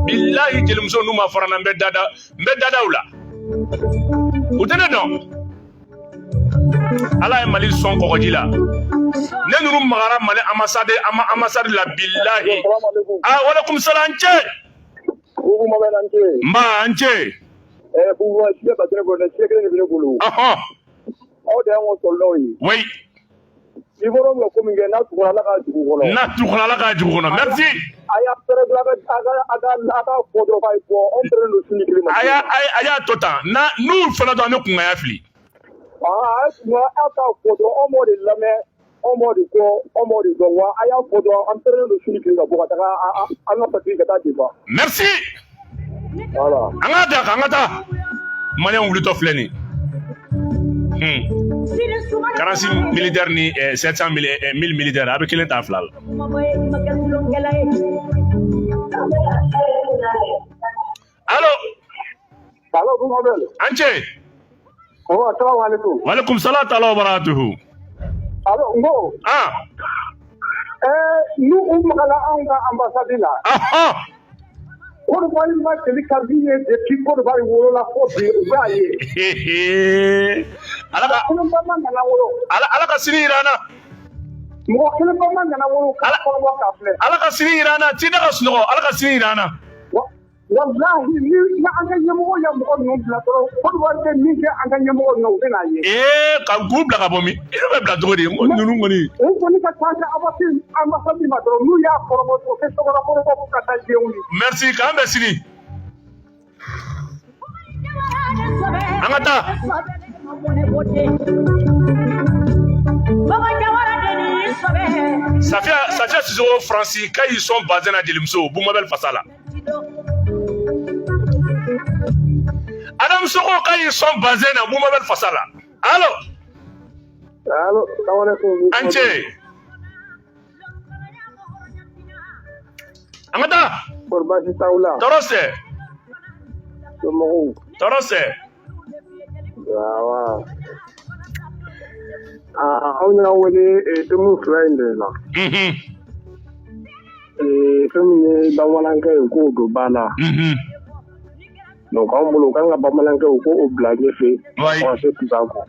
Bilahi, jelimuso n'u ma fara n na, n bɛ dada, n bɛ dada u la. U tɛ ne dɔn. Ala ye Mali sɔn kɔgɔji la. Ne ninnu magara Mali ambassade ambassade la, bilahi. Ah, walekum salam, an ce. Bubu Mohamed, an ce. Nba, an ce. Bubu, sujet ba tɛ ne bolo dɛ, sujet kelen de bɛ ne bolo. Ɔhɔn. Aw de y'an ka soldat ye. Oui. Ni fɔlɔ bɛ ko min kɛ, n'a tugura Ala k'a jugu kɔnɔ. N'a tugura Ala k'a jugu kɔnɔ. Merci. A y'a pɛrɛn dɔrɔn, a ka fɔ dɔrɔn k'a ye bɔ, anw pɛrɛnnen don sini tile ma. A y'a to tan. Na n'u fana dɔrɔn, an bɛ kungaya fili. Aa, a ye aw k'a fɔ dɔrɔn, anw b'o de lamɛn, anw b'o de kɔ, anw b'o de dɔn wa. A y'a fɔ dɔrɔn, an pɛrɛnnen don sini tile ka bɔ ka taga an ka patrouille ka taa défend. Merci. Voilà. An k'a da kan, an ka taa. Maliyɛnw wulitɔ filɛ nin ye. 46 militaire ni 700 1000 militaire, a bɛ kelen ta fila la. Allo. Allo, Bumabel. An ce. Oh, assalamu alaikum. Wa alaikum salam ta'ala wa barakatuhu. Allo, n ko. Ah. N'u u magala anw ka ambassade la. Ahan. Côte d'Ivoire ma deli ka min ye depuis Côte d'Ivoire wolola fo bi, u b'a ye. Ala ka Mɔgɔ kelen ba ma nana wolo. Ala ka sini yira an na. Mɔgɔ kelen ba ma nana wolo k'a kɔrɔbɔ k'a filɛ. Ala ka sini yira an na, ti da ka sunɔgɔ, Ala ka sini yira an na. Walahi, ni an ka ɲɛmɔgɔ ye mɔgɔ ninnu bila dɔrɔn, Côte d'Ivoire bɛ min kɛ an ka ɲɛmɔgɔ ninnu, u bɛ n'a ye. Ee, ka k'u bila ka bɔ min? I bɛ bila cogo di? N ko ninnu kɔni. U kɔni ka taa kɛ ambassade ma dɔrɔn, n'u y'a kɔrɔbɔ, o tɛ sokɔnɔ kɔrɔbɔ fo ka taa diɲɛ wuli. Merci, k'an bɛn sini. An ka taa. Safia Sissoko, Faransi k'a y'i sɔn bazɛn na jelimuso Bumabel fasa la. Adam Soko k'a y'i sɔn bazɛn na Bumabel fasa la. Allo. Allo, salamu alaikum. An ce. An ka taa. Kɔri baasi t'aw la? Tɔɔrɔ tɛ. Somɔgɔw? Tɔɔrɔ tɛ. Awa. Aa, anw y'a wele thème fila in de la. Fɛn min ye bamanankɛ ye, k'o don ba la. Donc anw bolo, u kan ka bamanankɛ, u k'o bila ɲɛfɛ. Oui. Français tugu a kɔ.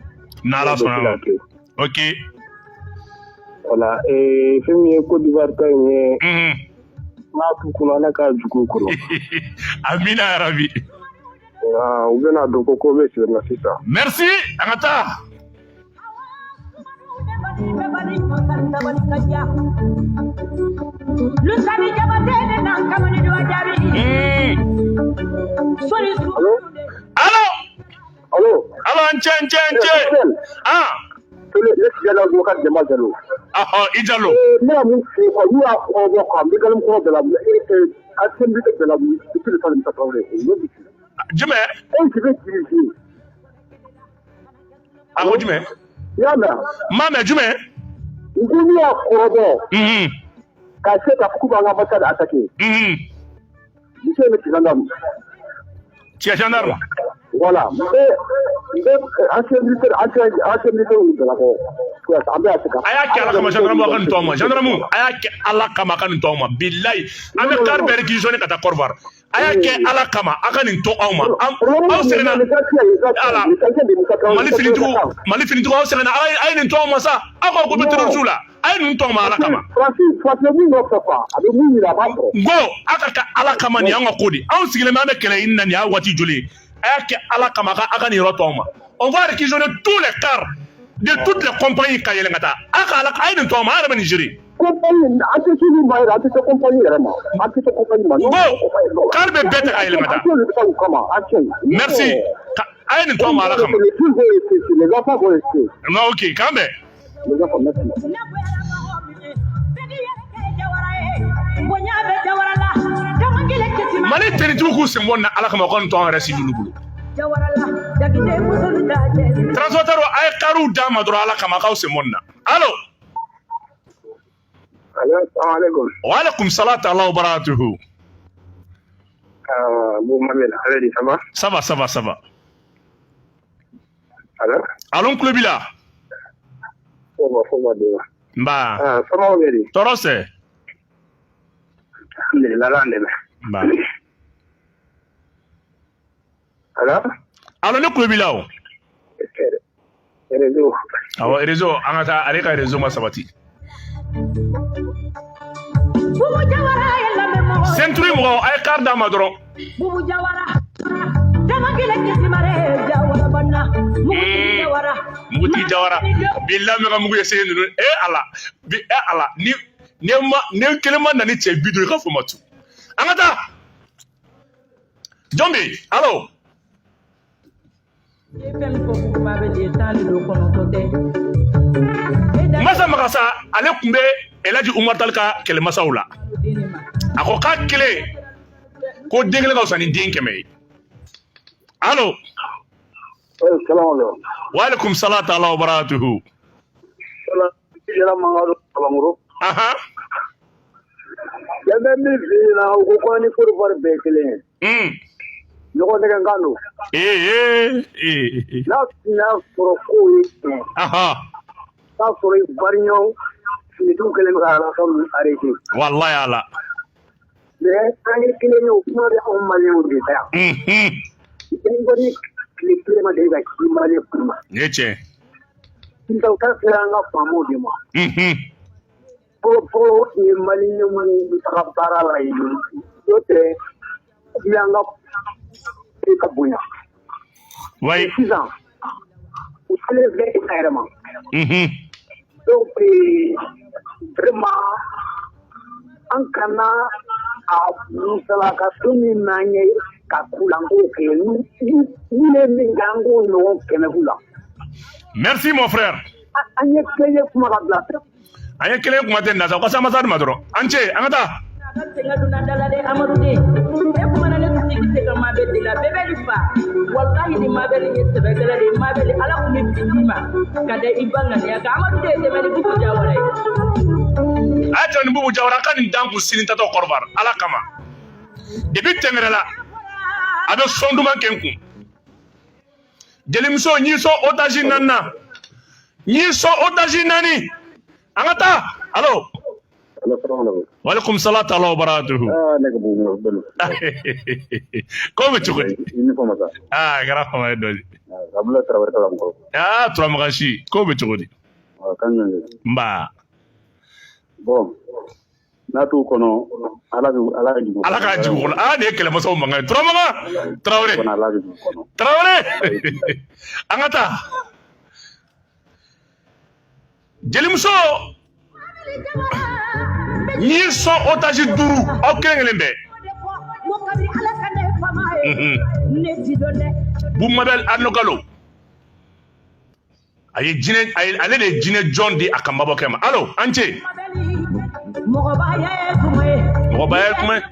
N'Ala O bɛ se sɔnna ka ma. kɛ. Ok. Voilà, fɛn min ye Côte d'Ivoire ta in ye, n'a t'u kɔnɔ, Ala k'a jugu u kɔnɔ. Amina ya rabi. Nka u bɛna dɔn ko bɛ sen na sisan. Merci, an ka taa. Allo. Allo. Allo. Allo, an ce, an ce, an ce. Ah. Ne Tijani Abubakar Jama Jalo. Ahɔ, i Jalo. Ne y'a mun f'i ye quoi, n'u y'a kɔrɔbɔ quoi, n bɛ galimu kɔrɔ bɛɛ la, ancien militaire bɛɛ la, depuis le temps de Moussa Traoré, o y'o bi. Jumɛn? E qui veut diriger. A ko jumɛn? I y'a mɛn? N m'a mɛn, jumɛn? N ko n'u y'a kɔrɔbɔ. K'a se k'a fɔ k'u b'an ka ambassade attaquer. Muso in bɛ ci gendarme. Cɛ gendarme. Voilà. N bɛ ancien militaire, ancien militaire y'u bila kɔ. An bɛ se ka. A y'a kɛ Ala kama, gendarme ka nin to anw ma. Gendarme, a y'a kɛ Ala kama, a ka nin to anw ma. Bilayi, an bɛ car bɛɛ réquisitionner ka taa Côte d'Ivoire. A y'a kɛ Ala kama, a ka nin to anw ma. Aw sɛgɛnna. Ala. Mali finitigiw, aw sɛgɛnna. A ye nin to anw ma sa. Aw ko k'u bɛ terroriste la. A ye nin to anw ma Ala kama. Faransi bɛ mun nɔfɛ quoi, a bɛ mun ɲini, a b'a sɔrɔ. N ko a ka kɛ Ala kama, nin y'an ka ko de ye. Anw sigilen bɛ, an bɛ kɛlɛ ɲini na, nin y'a waati joli ye. A y'a kɛ Ala kama, a ka nin yɔrɔ to anw ma. On va réquisitionner tous les cars de toutes les compagnies ka yɛlɛn ka taa. A ka Ala, a ye nin to anw ma, an yɛrɛ bɛ nin gérer. Compagnie, an tɛ se min ma yɛrɛ, an tɛ se compagnie yɛrɛ ma, an tɛ se compagnie ma. N ko car bɛ bɛɛ ta ka yɛlɛn ka taa. An bɛ taa u kama, an tɛ. Merci. A ye nin to anw ma Ala kama. Les filles vont rester ici, les enfants vont rester. Non, ok, k'an bɛn. Les enfants, merci. Mali tenitigiw k'u sen bɔ nin na Ala kama, u ka nin to anw yɛrɛ civil bolo. Transporteur, a ye kariw d'a ma dɔrɔn Ala kama, a k'aw sen bɔ nin na. Allo. Allo, salamu alaikum. Wa alaikum salam ta'ala wa barakatuhu. Bon, Mamel, allez, ça va? Ça va, ça va, ça va. Allo? Allo, n tulo b'i la. Fo ma den. Nba. Ah, somɔgɔw bɛ di? Tɔɔrɔ tɛ. Alhamdulillah, Ala y'an dɛmɛ. Nba. Allo? Allo, ne tulo b'i la o. Réseau. Awɔ, réseau, an ka taa, ale ka réseau ma sabati. Century mɔgɔw, a ye car d'a ma dɔrɔn. Mugutigi Jawara bilahi bɛ ka mugu ye se ninnu e Ala bi e Ala ni ne ma ne kelen ma na ni cɛ 50 i ka fɔ ma tu an ka taa jɔn bɛ yen allo. Masa Magasa ale tun bɛ Elhaji Umar Tall ka kɛlɛmasaw la a ko k'a kelen ko den kelen ka fisa ni den 100 ye allo. Waaleykum salaam taala wa barakatuhu. Ahan. Ne bɛ min f'i ɲɛna u ko ko an ni Côte d'Ivoire bɛɛ ye kelen ye. Ɲɔgɔn nɛgɛn kan don. Ee ee. N'a tun y'a sɔrɔ k'o ye tiɲɛ. N'a sɔrɔ Ivoirien finitigiw kɛlen bɛ ka Alassane ninnu arrêté. Walayi Ala. Mais an ye kelen ye o kuma bɛ anw maliyɛnw de da yan. Ivoire tile kelen ma deli ka ci Mali kun ma. Nin ye tiɲɛ. Sisan u ta sera an ka faamaw de ma. Fɔlɔ fɔlɔ o tun ye maliyɛn minnu bɛ taga baara la yen n'o tɛ bi an ka e ka bonya. Oui. Sisan u selen filɛ e yɛrɛ ma. Donc vraiment an kana a musalaka don min n'an ye ka kulanko kɛ n'u ye min kɛ an k'o ɲɔgɔn 100 k'u la. Merci mon frère. An ye kelen ye kuma ka bila. An ye kelen kuma tɛ nasa ko ambassade ma dɔrɔn an ce an ka taa. Walahi ni mabɛli ye sɛbɛkɛla de ye mabɛli ala kun bɛ bi d'i ma ka da i ba ŋaniya kan Amadu de ye dɛmɛ ni Bubu Jawara ye. A ye jɔ ni Bubu Jawara ka nin dan kun sini tatɔ Kɔdiwari ala kama depuis tɛngɛrɛ la a bɛ sɔn duman kɛ n kun jelimuso n y'i sɔn otage naani na n y'i sɔn otage naani an ka taa allo. Waaleykum salaam taala wa barakatuhu. Ko bɛ cogo di? Aa kɛra fama ye dɔɔni. Aa Turamakansi ko bɛ cogo di? Nba. Bon n'a t'u kɔnɔ ala ala ala k'a jigin kɔnɔ aa nin ye kɛlɛmasaw mankan ye Turamakan Tarawele Tarawele an ka taa jelimuso n y'i sɔn otage 5 aw kelen kelen bɛɛ. Bubu Mabel Arnaud Galo a ye jinɛ a ye ale de ye jinɛ jɔn di a ka mabɔkɛ ma allo an ce. Mɔgɔba ye kuma ye.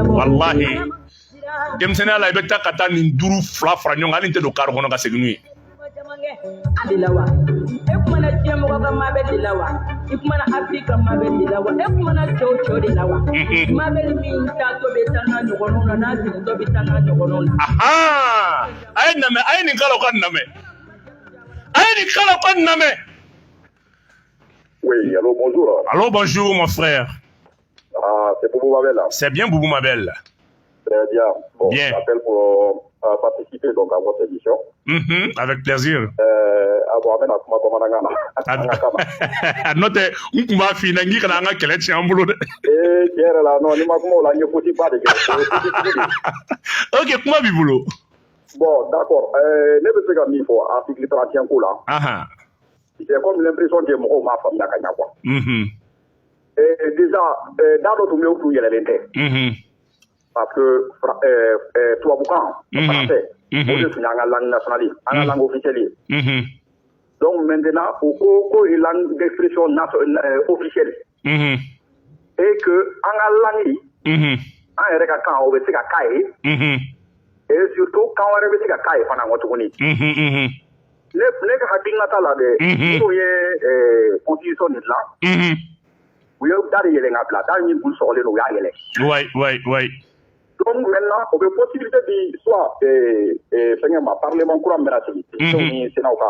Walahi denmisɛnninya la i bɛ taa ka taa nin 5 2 fara ɲɔgɔn kan hali n tɛ don kari kɔnɔ ka segin n'u ye. De la wa e kumana diɲɛ mɔgɔ ka mabɛli de la wa i kumana afiriki ka mabɛli de la wa e kumana cɛw cɛw de la wa mabɛli min taatɔ bɛ taa n'a ɲɔgɔnw na n'a segintɔ bɛ taa n'a ɲɔgɔnw na. A ye lamɛn a ye nin kala ka lamɛn a ye nin kala ka lamɛn. Oui, allô, bonjour. Allô, bonjour, mon frère. Ah, c'est Boubou Mabel. C'est bien Boubou Mabel. Très bien. Bon, bien. J'appelle pour participer donc à votre émission. Avec plaisir. Ah bon, an bɛna kuma bamanankan na. An ka kama. N'o tɛ n tun b'a f'i ɲɛna n k'i kana an ka kɛlɛ tiɲɛ an bolo dɛ. Ee tiɲɛ yɛrɛ la non ni ma kuma o la n ye faute ba de kɛ. O ye faute jugu de ye. Ok kuma b'i bolo. Bon, d'accord. Ne bɛ se ka min fɔ article 31 ko la. J'ai comme l'impression que mɔgɔw m'a faamuya ka ɲa quoi. Déjà da dɔ tun bɛ yen o tun yɛlɛlen tɛ. Parce que tubabukan français o de tun y'an ka langue nationale ye an ka langue officielle ye. Donc maintenant u ko ko ye langue d'expression officielle. Et que an ka langue an yɛrɛ ka kan o bɛ se ka k'a ye. Et surtout kan wɛrɛ bɛ se ka k'a ye fana kɔ tuguni. Ne ka hakilinata la dɛ. Minnu ye constitution nin dilan. U ye da de yɛlɛ ka bila da min kun sɔgɔlen don u y'a yɛlɛ. Oui. Donc maintenant o bɛ possibilité di soit fɛnkɛ ma parlement kura min bɛna sigi. Députés ni Sénat ka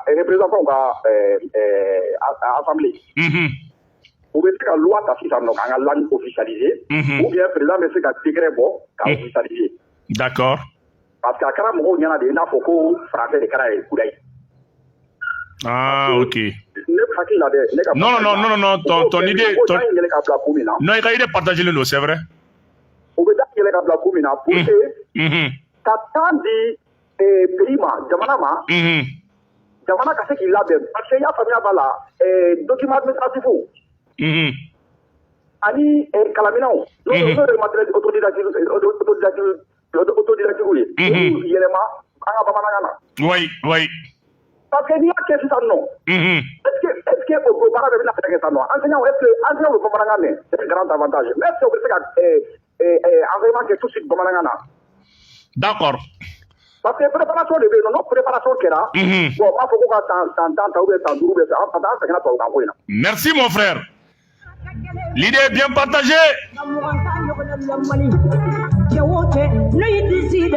représentants ka assemblée. U bɛ se ka loi ta sisan nɔ k'an ka langue officialiser. Ou bien président bɛ se ka décret bɔ k'a officialiser. D'accord. Parce que a kɛra mɔgɔw ɲɛna de i n'a fɔ ko français de kɛra ye kudayi. Ah, ok. Ne hakili la dɛ ne ka. Non, non, non, non, non, ton idée. Ton... yɛlɛ ka bila kun min na. Non, i ka idée partagée don, c'est vrai. U bɛ da yɛlɛ kɛlɛ ka bila kun min na, pour que ka temps di pays ma, jamana ma, jamana ka se k'i labɛn, parce que i y'a faamuya b'a la, document administratif ani kalaminɛnw, n'o ye matériel autodidactique autodidactique ye, olu yɛlɛma an ka bamanankan na. Oui oui. Parce que n'i y'a kɛ sisan nɔ, est ce que o baara bɛɛ bɛna se ka kɛ sisan nɔ? Enseignant, est ce que enseignant bɛ bamanankan mɛn? C'est un grand avantage, mais est ce que o bɛ se ka enseignement kɛ tout de suite bamanankan na? Parce que préparation de bɛ yen nɔ, n'o préparation kɛra, bon, n b'a fɔ ko ka san 10 ta ou bien san 5 ou bien san, an seginna tubabukan ko in na. Merci mon frère. L'idée est bien partagée. Cɛ o cɛ n'o y'i disi da.